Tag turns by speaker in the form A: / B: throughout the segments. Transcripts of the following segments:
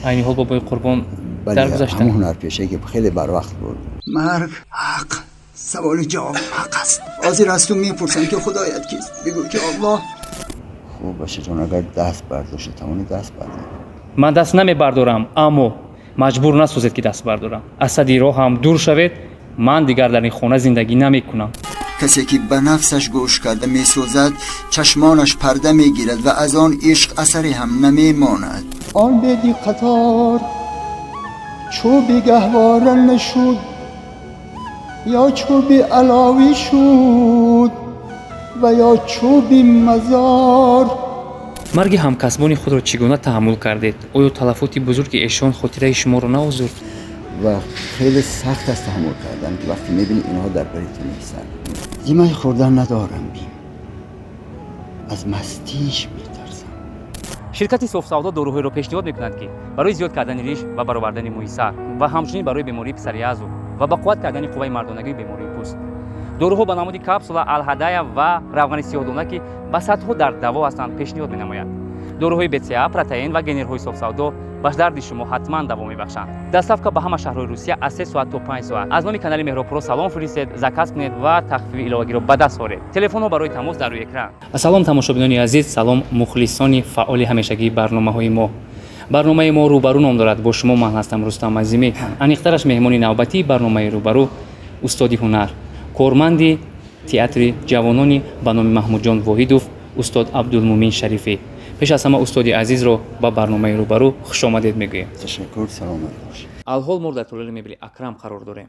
A: Айни ҳол бобои Қурбон даргузаштанд.
B: Ҳамон ҳунарпешае ки хеле барвақт буд.
C: Марг ҳақ, саволи ҷавоб ҳақ аст. Ҳозир аз ту мепурсам, ки худоят кист? Бигӯ ки Аллоҳ.
B: Хуб, бачаҷон, агар даст бардошта тавонӣ, даст бардор.
A: Ман даст намебардорам, аммо маҷбур насозед, ки даст бардорам. Аз сади роҳам дур шавед, ман дигар дар ин хона зиндагӣ намекунам.
C: Касе ки ба нафсаш гӯш карда месӯзад, чашмонаш парда мегирад ва аз он ишқ асаре ҳам намемонад. Он беди қатор чӯби гаҳвора нашуд ё чӯби аловӣ шуд ва ё чӯби мазор.
A: Марги ҳамкасбони худро чӣ гуна таҳаммул кардед? Оё талафоти бузурги эшон хотираи шуморо наозурд?
B: Ва хеле сахт аст таҳаммул кардан, ки вақте мебинӣ, инҳо дар бари ту нестанд. Зимаи хӯрдан надорам бим, аз мастиш метарсам.
A: Ширкати Софсавдо доруҳоеро пешниҳод мекунад, ки барои зиёд кардани риш ва баровардани мӯи сар ва ҳамчунин барои бемории псориазу ва ба қувват кардани қувваи мардонагии бемории пӯст. Доруҳо ба намуди капсула, алҳадая ва равғани сиёҳдона, ки ба садҳо дард даво ҳастанд, пешниҳод менамояд. Доруҳои БЦА, протеин ва генерҳои Софсавдо ба дарди шумо ҳатман даво мебахшанд. Доставка ба ҳама шаҳрҳои Русия аз 3 соат то 5 соат. Аз номи канали Меҳробпуро салом фиристед, заказ кунед ва тахфифи иловагиро ба даст оред. Телефонҳо барои тамос дар рӯи экран. Салом, тамошобинони азиз, салом, мухлисони фаъоли ҳамешагии барномаҳои мо. Барномаи мо «Рӯбарӯ» ном дорад. Бо шумо ман ҳастам, Рустам Азимӣ. Аниқтараш, меҳмони навбатии барномаи «Рӯбарӯ» устоди ҳунар, корманди театри ҷавонони ба номи Маҳмудҷон Воҳидов, устод Абдулмумин Шарифӣ. Пеш аз ҳама устоди азизро ба барномаи «Рӯбарӯ» хушомадед мегӯем.
B: Ташаккур, саломат бошед.
A: Алҳол мо дар толори мебели «Акрам» қарор дорем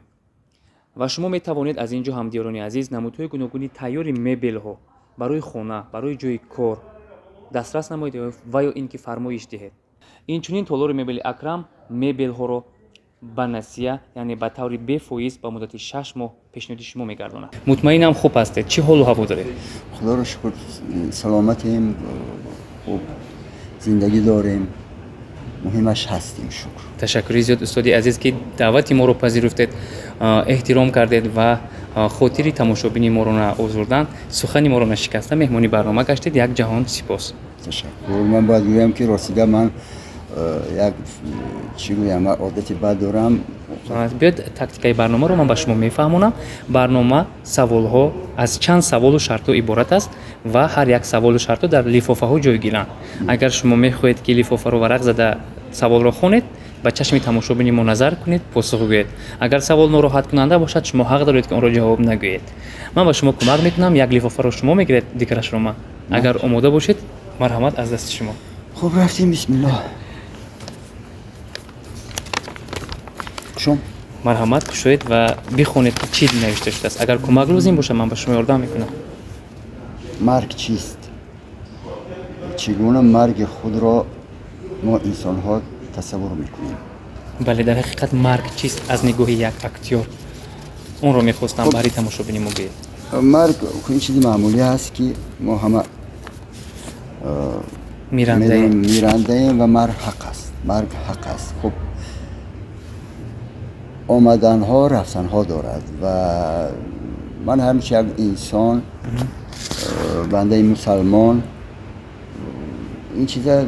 A: ва шумо метавонед аз ин ҷо, ҳамдиёрони азиз, намудҳои гуногуни тайёри мебелҳо барои хона, барои ҷои кор дастрас намоед ва ё ин ки фармоиш диҳед. Инчунин толори мебели «Акрам» мебелҳоро ба насия, яъне ба таври бефоиз, ба муддати 6 моҳ пешниҳоди шумо мегардонад. Мутмаинам, хуб ҳастед. Чӣ ҳолу ҳаво доред?
B: Худоро шукр, саломатем, хуб зиндагӣ дорем, муҳимаш ҳастем, шукр.
A: Ташаккури зиёд, устоди азиз, ки даъвати моро пазируфтед, эҳтиром кардед ва хотири тамошобини моро наозурдан, сухани моро нашикаста меҳмони барнома гаштед. Як ҷаҳон сипос.
B: Ташаккур. Ман бояд гӯям, ки ростига ман як чӣ гӯям, ман одати бад дорам.
A: Биёед, тактикаи барномаро ман ба шумо мефаҳмонам. Барнома саволҳо аз чанд саволу шартҳо иборат аст ва ҳар як саволу шартҳо дар лифофаҳо ҷойгиранд. Агар шумо мехоҳед, ки лифофаро варақ зада саволро хонед, ба чашми тамошобини мо назар кунед, посух гӯед. Агар савол нороҳаткунанда бошад, шумо ҳақ доред, ки онро ҷавоб нагӯед. Ман ба шумо кӯмак мекунам: як лифофаро шумо мегиред, дигарашро ман. Агар омода бошед, марҳамат, аз дасти шумо.
B: Хуб, рафтем, бисмиллоҳ, шом.
A: Марҳамат, кушоед ва бихонед, ки чӣ навишта шудааст. Агар кӯмак лозим бошад, ман ба шумо ёрдам мекунам.
B: Марг чист? Чӣ гуна марги худро мо инсонҳо тасаввур мекунем?
A: Бале, дар ҳақиқат марг чист аз нигоҳи як актёр? Онро мехостам барои тамошобини мо гӯед.
B: Марг ин чизи маъмулӣ аст, ки мо ҳама
A: мирандаем.
B: Мирандаем ва марг ҳақ аст, марг ҳақ аст. Хуб, омаданҳо, рафтанҳо дорад ва ман ҳамчун як инсон, бандаи мусалмон, ин чиза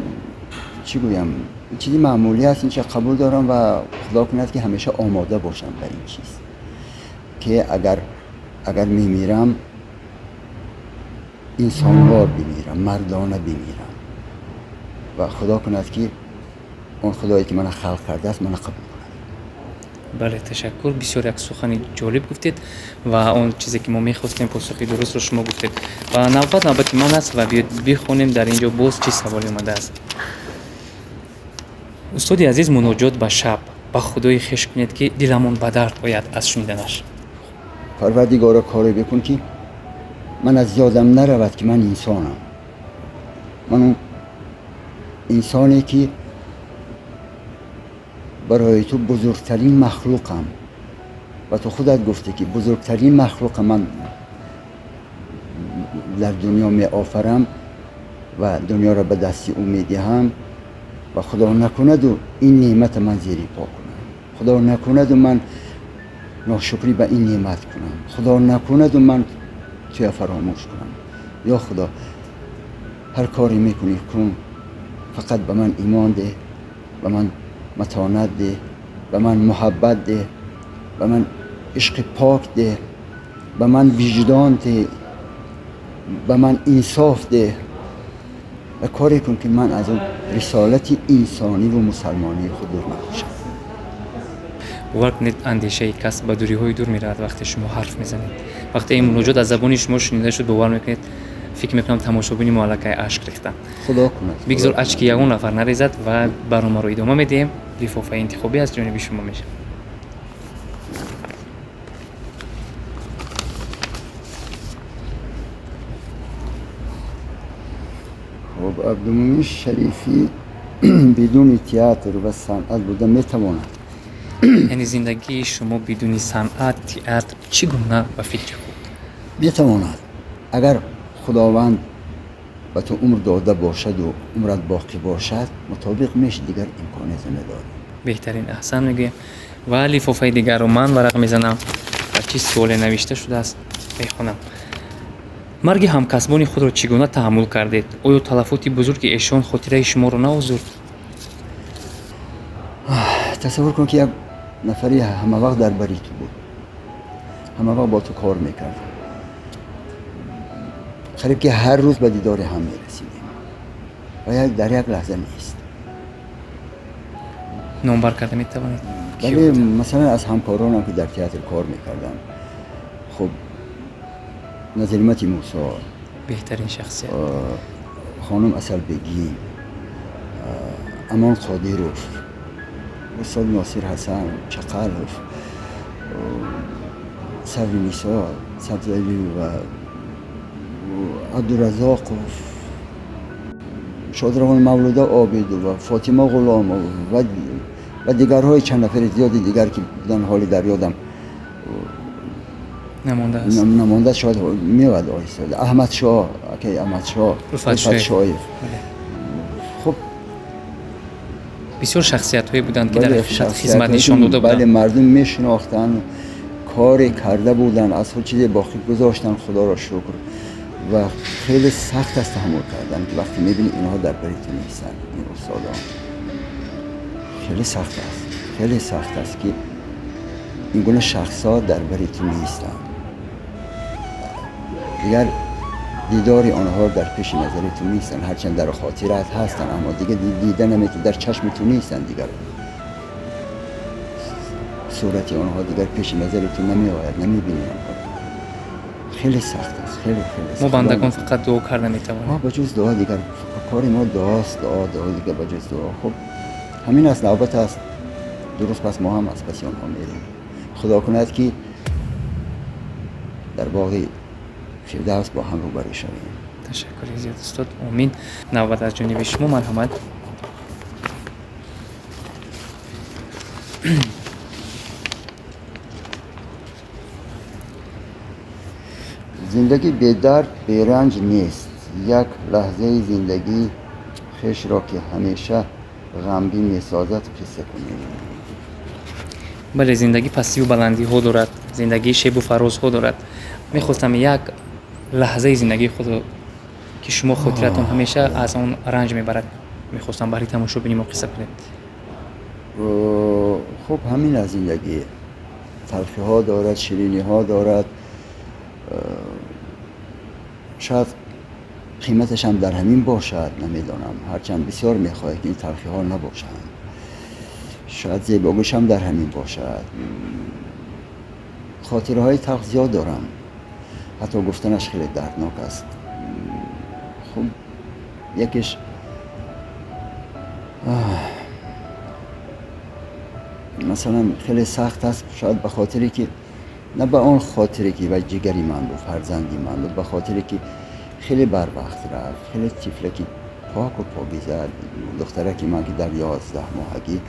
B: чӣ гӯям, ин чизи маъмулӣ аст, ин чиза қабул дорам ва худо кунад, ки ҳамеша омода бошам ба ин чиз, ки агар мемирам, инсонвор бимирам, мардона бимирам ва худо кунад, ки он худое ки мана халқ кардааст, мана қабул кунад.
A: Бале, ташаккур. Бисёр як сухани ҷолиб гуфтед ва он чизе ки мо мехостем, посухи дурустро шумо гуфтед. Ва навбат навбати ман аст ва биёед бихонем, дар ин ҷо боз чӣ саволе омадааст. Устоди азиз, муноҷот ба шаб ба худои хеш кунед, ки диламон ба дард ояд аз шуниданаш.
B: Парвардигоро, коре бикун, ки ман аз ёдам наравад, ки ман инсонам, ман он инсоне, ки барои ту бузургтарин махлуқам ва ту худат гуфтӣ, ки бузургтарин махлуқа ман дар дунё меофарам ва дунёро ба дасти ӯ медиҳам ва худо накунаду ин неъмата ман зери по кунам, худо накунаду ман ношукрӣ ба ин неъмат кунам, худо накунаду ман туя фаромӯш кунам. Ё худо, ҳар коре мекунӣ, кун, фақат ба ман имон деҳ, ба ман. матонат деҳ, ба ман муҳаббат деҳ, ба ман ишқи пок деҳ, ба ман виҷдон деҳ, ба ман инсоф деҳ ва коре кун ки ман аз он рисолати инсонӣ ва мусалмонии худ дур набошам.
A: Бовар кунед, андешаи кас ба дуриҳои дур меравад вақте шумо ҳарф мезанед. Вақте ин муроҷиат аз забони шумо шунида шуд, бовар мекунед, фикр мекунам тамошобини мо аллакай ашк рехтанд.
B: Худо кунад.
A: Бигзор ашки ягон нафар нарезад ва барномаро идома медиҳем. Лифофаи интихобӣ аз ҷониби шумо мешавад.
B: Хуб, Абдумумин Шарифӣ бидуни театр ва санъат буда метавонад.
A: Яъне зиндагии шумо бидуни санъат, театр чӣ гуна ба фикри худ?
B: Метавонад. Агар Худованд ба ту умр дода бошаду умрат боқӣ бошад, мутобиқ меши, дигар имконияте надорӣ.
A: Беҳтарин, аҳсан мегӯем. Ва лифофаи дигарро ман варақ мезанам ва чӣ суоле навишта шудааст мехонам. Марги ҳамкасбони худро чӣ гуна таҳаммул кардед? Оё талафоти бузурги эшон хотираи шуморо наозурд?
B: Тасаввур кун, ки як нафари ҳамавақт дар бари ту буд, ҳамавақт бо ту кор мекард, қариб ки ҳар рӯз ба дидори ҳам мерасидем ва дар як лаҳза нест.
A: Номбар карда метавонед?
B: Бале, масалан аз ҳамкоронам, ки дар театр кор мекардам, хуб, Назирмати Мусо,
A: беҳтарин шахсият,
B: хонум Асалбегӣ, Амон Қодиров, устод Носир Ҳасан Чақалов, Савринисо Сабзалиева, Абдуразоқов, шодравон Мавлуда Обидова, Фотима Ғуломова ва дигарҳои чанд нафари зиёди дигар, ки буданд, ҳоли дар ёдам
A: намондааст.
B: Намондааст, шояд меояд оҳиста. Аҳмадшоҳ, акай Аҳмадшоҳ Шоев. Хуб,
A: бисёр шахсиятҳое буданд, ки дар хизмат нишон дода буданд.
B: Бале, мардум мешинохтанд, коре карда буданд, аз худ чизе боқӣ гузоштанд, худоро шукр. Ва хеле сахт аст таҳаммул кардан, ки вақте мебинӣ инҳо дар бари ту нестанд, ин устодон. Хеле сахт аст, хеле сахт аст, ки ин гуна шахсҳо дар бари ту нестанд. Дигар дидори онҳо дар пеши назари ту нестанд, ҳарчанд дар хотират ҳастанд, аммо дигар дида наметавонӣ, дар чашми ту нестанд, дигар сурати онҳо дигар пеши назари ту намеояд, намебинӣ онҳо. Хеле сахт аст, хеле хеле.
A: Мо бандагон фақат дуо карда метавонем.
B: Мо ба ҷуз дуо дигар кори мо дуост, дуо, дуо, дигар ба ҷуз дуо. Хуб, ҳамин аст, навбат аст. Дуруст, пас мо ҳам аз паси онҳо мерем. Худо кунад, ки дар боғи Фирдавс бо ҳам рӯбарӯ шавем.
A: Ташаккури зиёд, устод. Омин. Навбат аз ҷониби шумо, марҳамат.
B: Зиндагӣ бедард, беранҷ нест. Як лаҳзаи зиндагии хешро, ки ҳамеша ғамгин месозад, қисса кунед.
A: Бале, зиндагӣ пастиву баландиҳо дорад, зиндагӣ шебу фарозҳо дорад. Мехостам як лаҳзаи зиндагии худро, ки шумо хотиратон ҳамеша аз он ранҷ мебарад, мехостам баҳри тамошобини мо қисса кунед.
B: Хуб, ҳамин аз зиндагӣ талхиҳо дорад, шириниҳо дорад. Шояд қиматаш ҳам дар ҳамин бошад, намедонам. Ҳарчанд бисёр мехоҳад, ки ин талхиҳо набошанд, шояд зебогиш ҳам дар ҳамин бошад. Хотираҳои талх зиёд дорам, ҳатто гуфтанаш хеле дарднок аст. Хуб, якеш масалан хеле сахт аст, шояд ба хотире ки на ба он хотире ки вай ҷигари ман буд, фарзанди ман буд, ба хотире ки хеле барвақт рафт, хеле тифлаки поку покиза, духтараки ман, ки дар 11 моҳагӣ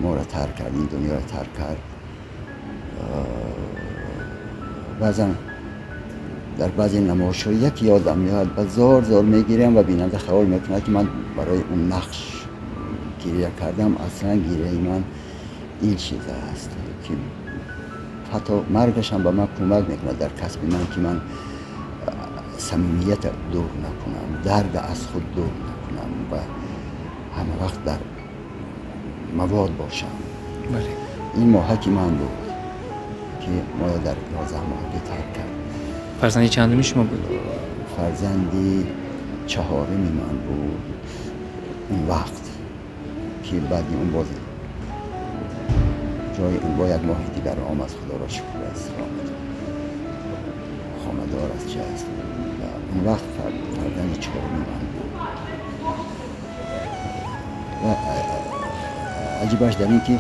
B: моро тарк кард, ин дунёро тарк кард. Баъзан дар баъзе намоишҳо як ёдам меояд, ба зор зор мегирям ва бинанда хаёл мекунад, ки ман барои он нақш гиря кардам. Аслан гиряи ман ин чиз аст, ки ҳатто маргашам ба ман кӯмак мекунад дар касби ман, ки ман самимията дур накунам, дарда аз худ дур накунам ва ҳама вақт дар мавод бошам. Ин моҳаки ман буд, ки моро дар 11 моҳагӣ тарк кард.
A: Фарзанди чандуми шумо буд?
B: Фарзанди чаҳорими ман буд он вақт, ки баъди он боз ҷои ин бо як моҳи дигар омад. Худоро шукр аст, хонадор аст, чи аст. Он вақт фарзанди чаҳорими ман буд. Ва аҷибаш дар ин, ки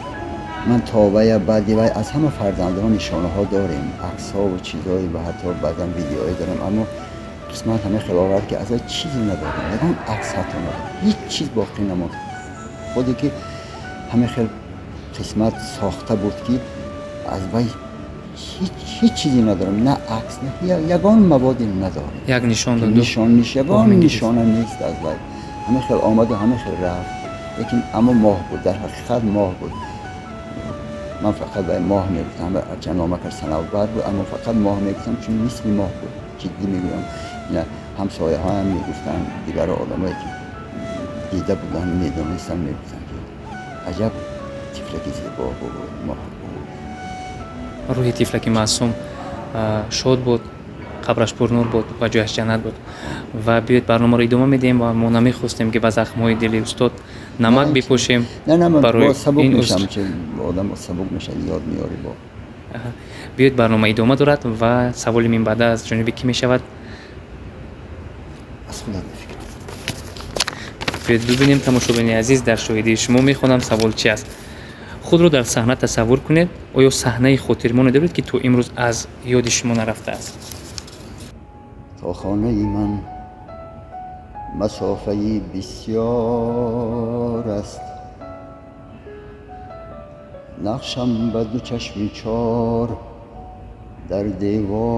B: ман то вая, баъди вай аз ҳама фарзандҳо нишонаҳо дорем, аксҳову чизҳое ва ҳатто баъзан видеоҳое дорем, аммо қисмат ҳама хел овард, ки аз чизе надорем, ягон акс ҳатто надорем, ҳеҷ чиз боқӣ намонд. Худе ки ҳама хел қисмат сохта буд, ки аз вай ҳеҷ чизе надорем, на акс, на ягон маводе надорем.
A: Як нишон.
B: Нишон, ягон нишона нест аз вай. Ҳама хел омаду ҳама хел рафт. Лекин аммо моҳ буд, дар ҳақиқат моҳ буд. Ман фақат ба моҳ мегуфтам, ҳарчанд номакаш Санавбар буд, аммо фақат моҳ мегуфтам, чун мисли моҳ буд. Ҷиддӣ мегӯям, ина ҳамсояҳоям мегуфтанд, дигар одамое ки дида буданд, медонистанд, мегуфтанд, ки аҷаб тифлаки зебо буд, моҳ буд.
A: Рӯҳи тифлаки маъсум шод буд, қабраш пурнур буд ва ҷояш ҷаннат буд. Ва биёед, барномаро идома медиҳем ва мо намехостем, ки ба захмҳои дили устод намак бипошем.
B: Барои сабук мешам, одам сабук мешад, ёд меёри бо.
A: Биёед, барнома идома дорад ва саволи минбаъда аз ҷониби кӣ мешавад?
B: Аз худат бификр.
A: Биёед бибинем, тамошобини азиз, дар шоҳидии шумо мехонам, савол чи аст. Худро дар саҳна тасаввур кунед. Оё саҳнаи хотирмоне доред, ки то имрӯз аз ёди шумо нарафтааст?
B: То хонаи ман масофаи бисёр аст, нақшам ба ду чашми чор дар девор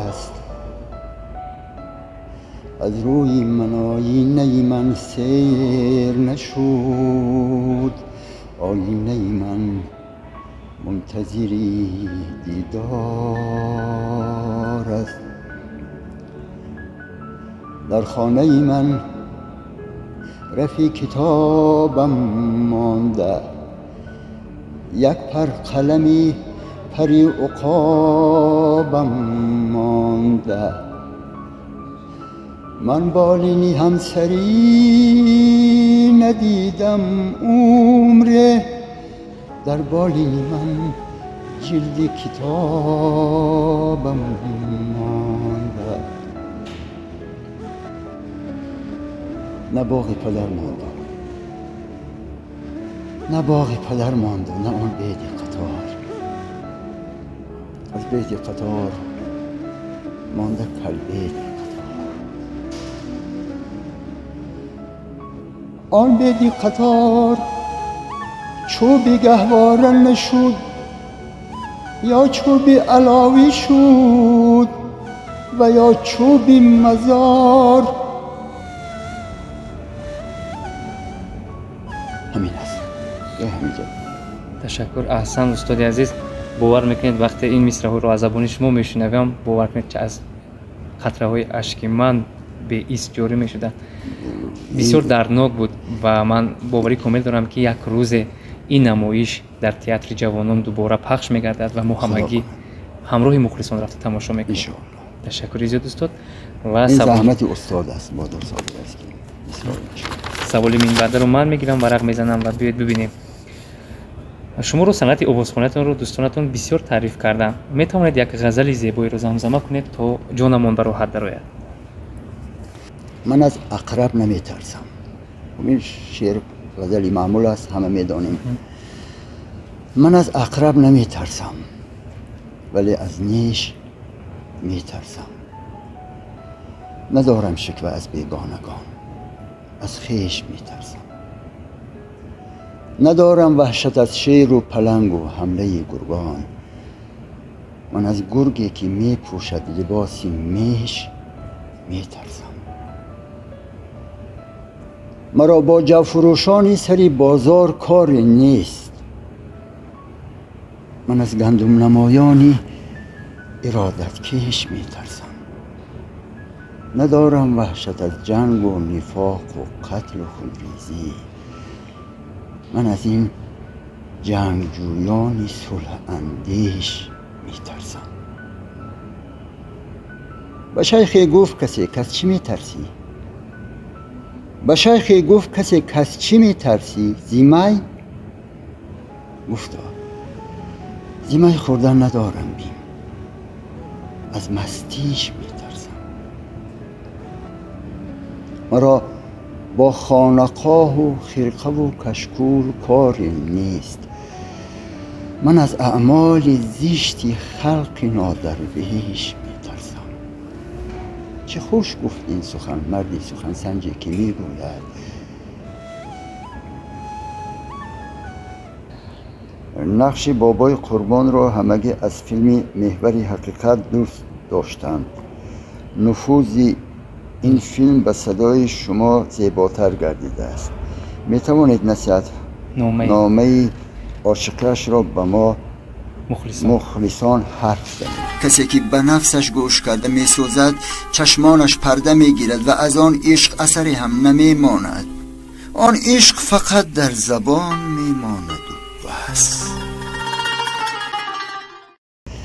B: аст. Аз рӯи ман оинаи ман сер нашуд, оинаи ман мунтазири дидор аст. Дар хонаи ман рафи китобам монда, як пар қалами пари уқобам монда. Ман болини ҳамсарӣ надидам умре, дар болини ман ҷилди китобам монда. На боғи падар монду, на боғи падар монду, на он беди қатор. Аз беди қатор монда калбеди қатор. Он беди қатор чӯби гаҳвора нашуд, ё чӯби аловӣ шуд ва ё чӯби мазор. Ҳамин аст ё ҳаминҷо.
A: Ташаккур, аҳсан, устоди азиз. Бовар мекунед, вақте ин мисраҳоро аз забони шумо мешунавам, бовар кунед, аз қатраҳои ашки ман беист ҷорӣ мешуданд. Бисёр дарднок буд ва ман боварӣ комил дорам, ки як рӯзе ин намоиш дар театри ҷавонон дубора пахш мегардад ва мо ҳамагӣ ҳамроҳи мухлисон рафта тамошо мекунем. Ташаккури зиёд, устод.
B: Ва заҳмати устод аст, Бодор Собир аст, ки
A: саволи минбаъдаро ман мегирам, варақ мезанам ва биёед бибинем. Шуморо, санъати овозхониятонро дӯстонатон бисёр таъриф карданд. Метавонед як ғазали зебоеро замзама кунед, то ҷонамон ба роҳат дарояд?
B: Ман аз ақраб наметарсам. Ин шеър ғазали маъмул аст, ҳама медонем. Ман аз ақраб наметарсам, вале аз неш метарсам. Надорам шиква аз бегонагон, аз хеш метарсам. Надорам ваҳшат аз шеру палангу ҳамлаи гургон. Ман аз гурге ки мепӯшад либоси меш метарсам. Маро бо ҷавфурӯшони сари бозор коре нест. Ман аз гандумнамоёни иродаткеш метарсам. Надорам ваҳшат аз ҷангу нифоқу қатлу хунрезӣ. Ман аз ин ҷангҷӯёни сулҳандеш метарсам. Ба шайхе гуфт касе, кас чӣ метарсӣ? Ба шайхе гуфт касе, кас чӣ метарсӣ? Зи май? Гуфто, зи май хӯрдан надорам бим, аз мастиш метарсам. Маро бо хонақоҳу хирқаву кашкул коре нест. Ман аз аъмоли зишти халқи нодарвеш метарсам. Чӣ хуш гуфт ин сухан марди сухансанҷе, ки мегӯяд. Нақши бобои Қурбонро ҳамагӣ аз филми «Меҳвари ҳақиқат» дӯст доштанд. Нуфузи ин филм ба садои шумо зеботар гардидааст. Метавонед насиҳат номаи ошиқиашро ба мо мухлисон ҳарф занед? Касе ки ба нафсаш гӯш карда месӯзад, чашмонаш парда мегирад ва аз он ишқ асаре ҳам намемонад. Он ишқ фақат дар забон мемонаду бас.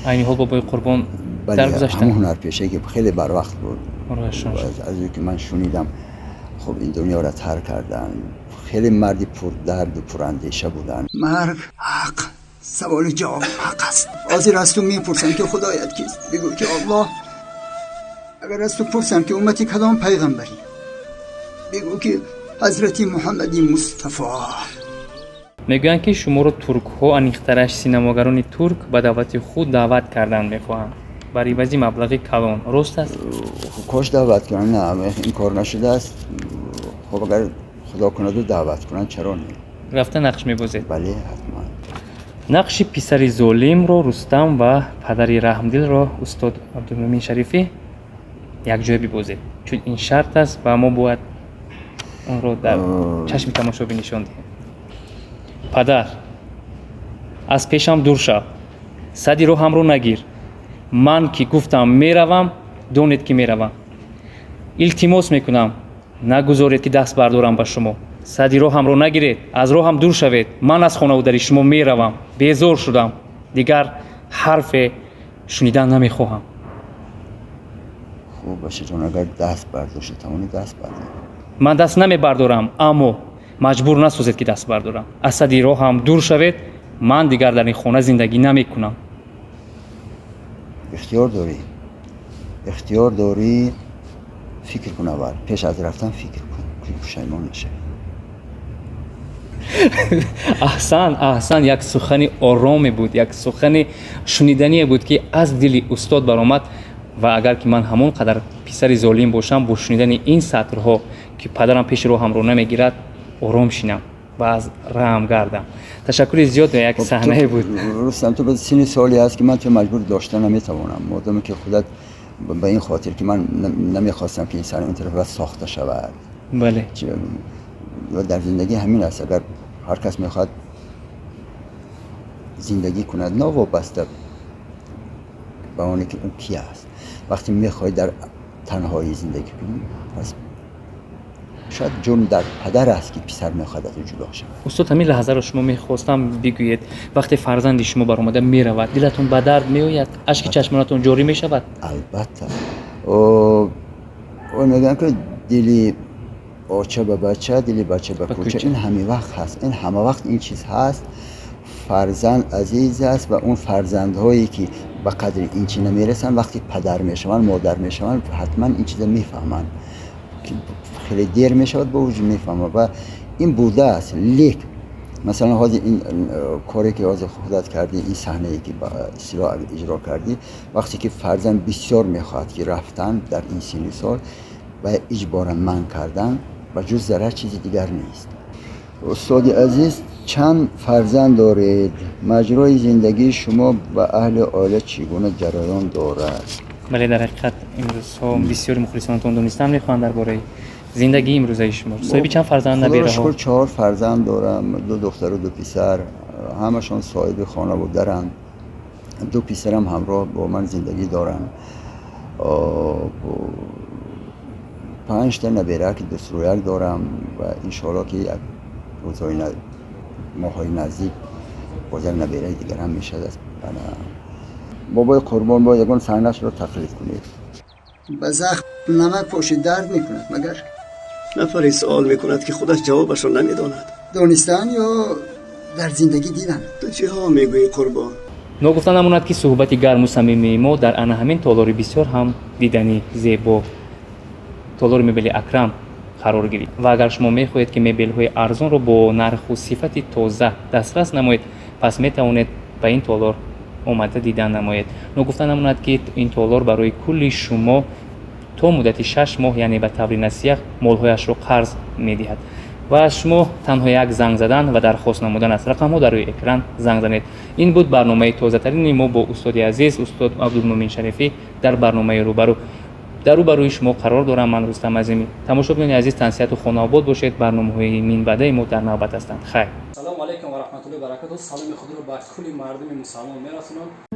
A: Айни ҳол бобои Қурбон даргузаштанд?
B: Ҳамон ҳунарпешае, ки хеле барвақт буд, аз ӯ ки ман шунидам, хуб, ин дунёро тарк карданд. Хеле марди пурдарду пурандеша буданд.
C: Марг ҳақ, саволи ҷавоб ҳақ аст. Ҳозир аз ту мепурсам, ки худоят кист? Бигӯ, ки Аллоҳ. Агар аз ту пурсам, ки уммати кадом пайғамбарӣ? Бигӯ, ки ҳазрати Муҳаммади Мустафо.
A: Мегӯянд, ки шуморо туркҳо, аниқтараш синамогарони турк, ба давлати худ даъват кардан мехоҳанд бар ивази маблағи калон. Рост аст?
B: Кош даъват кунанд. На, ин кор нашудааст. Хуб, агар худо кунаду даъват кунанд, чаро не?
A: Рафта нақш мебозед?
B: Бале, ҳатман.
A: Нақши писари золимро Рустам ва падари раҳмдилро устод Абдулмумин Шарифӣ якҷоя бибозед, чун ин шарт аст ва мо бояд онро дар чашми тамошобин нишон диҳем. Падар, аз пешам дур шав, сади роҳамро нагир. Ман ки гуфтам меравам, донед, ки меравам. Илтимос мекунам, нагузоред, ки даст бардорам ба шумо. Сади роҳамро нагиред, аз роҳам дур шавед. Ман аз хонаву дари шумо меравам, безор шудам, дигар ҳарфе шунидан намехоҳам.
B: Хуб, бачаҷон, агар даст бардошта тавонӣ, даст бардор.
A: Ман даст намебардорам, аммо маҷбур насозед, ки даст бардорам. Аз сади роҳам дур шавед, ман дигар дар ин хона зиндагӣ намекунам.
B: Ихтиёр дорӣ, ихтиёр дорӣ. Фикр кун аввал, пеш аз рафтан фикр кун, ки пушаймон нашавӣ.
A: Аҳсан, аҳсан! Як сухани ороме буд, як сухани шунидание буд, ки аз дили устод баромад. Ва агар ки ман ҳамон қадар писари золим бошам, бо шунидани ин сатрҳо, ки падарам пеши роҳамро намегирад, ором шинам ва аз раҳм гардам. Ташаккури зиёд, як саҳнае буд.
B: Рустам, ту ба синни соле ҳаст, ки ман ту маҷбур дошта наметавонам, модоме ки худат ба ин хотир, ки ман намехостам, ки ин саҳна ин тараф сохта шавад. Ва дар зиндагӣ ҳамин аст. Агар ҳар кас мехоҳад зиндагӣ кунад, новобаста ба оне ки ӯ ки аст, вақте мехоҳӣ дар танҳоӣ зиндагӣ кунӣ, пас шояд ҷурм дар падар аст, ки писар мехоҳад аз ӯ ҷудо шавад.
A: Устод, ҳамин лаҳзаро шумо мехостам бигӯед. Вақте фарзанди шумо баромада меравад, дилатон ба дард меояд, ашки чашмонатон ҷорӣ мешавад?
B: Албатта. Мегӯям, ки дили оча ба бача, дили бача ба кӯча. Ин ҳама вақт ҳаст, ин ҳама вақт ин чиз ҳаст. Фарзанд азиз аст ва он фарзандҳое, ки ба қадри ин чи намерасанд, вақте падар мешаванд, модар мешаванд, ҳатман ин чиза мефаҳманд, ки хеле дер мешавад, бо вуҷуд мефаҳманд ва ин будааст. Лек масалан, ҳозир ин коре, ки ҳозир худат кардӣ, ин саҳнае, ки ба истилоҳ иҷро кардӣ, вақте ки фарзанд бисёр мехоҳад, ки рафтан дар ин синни сол ва иҷборан манъ кардан, ба ҷуз зарар чизи дигар нест. Устоди азиз, чанд фарзанд доред? Маҷрои зиндагии шумо ба аҳли оила чӣ гуна ҷараён дорад?
A: Бале, дар ҳақиқат имрӯзҳо бисёри мухлисонатон донистан мехоҳанд дар бораи зиндагии имрӯзаи шумо. Соҳиби чанд фарзанд, набераҳо?
B: Шукр, чор фарзанд дорам: ду духтару ду писар. Ҳамашон соҳиби хонаву даранд. Ду писарам ҳамроҳ бо ман зиндагӣ доранд. Панҷта набера, ки дусрӯяк дорам ва иншоалло, ки як рӯзҳои Моҳҳои наздик боз як набераи дигар ҳам мешавад. Бобои Қурбон, бояд ягон саҳнашро тақлид кунед.
C: Ба захм намак пошид, дард мекунад магар?
D: Нафаре суол мекунад, ки худаш ҷавобашро намедонад.
C: Донистан ё дар зиндагӣ дидан?
D: Ту чиҳо мегӯӣ, Қурбон?
A: Ногуфта намонад, ки суҳбати гарму самимии мо дар ана ҳамин толори бисёр ҳам дидани зебо, толори мебели «Акрам» қарор гирифт. Ва агар шумо мехоҳед, ки мебелҳои арзонро бо нарху сифати тоза дастрас намоед, пас метавонед ба ин толор омада дидан намоед. Ногуфта намонад, ки ин толор барои кулли шумо то муддати 6 моҳ, яъне ба таври насия, молҳояшро қарз медиҳад ва аз шумо танҳо як занг задан ва дархост намудан аст. Рақамҳо дар рӯи экран, занг занед. Ин буд барномаи тозатарини мо бо устоди азиз, устод Абдулмумин Шарифӣ. Дар барномаи рӯбарӯ дар рӯбарӯи шумо қарор дорам ман, Рустам Азимӣ. Тамошобинони азиз, тансиҳату хонаобод бошед. Барномаҳои минбаъдаи мо дар навбат ҳастанд. Хайр.
E: Салому алайкум ва раҳматуллоҳи баракату. Саломи худро ба кулли мардуми мусалмон мерасонам.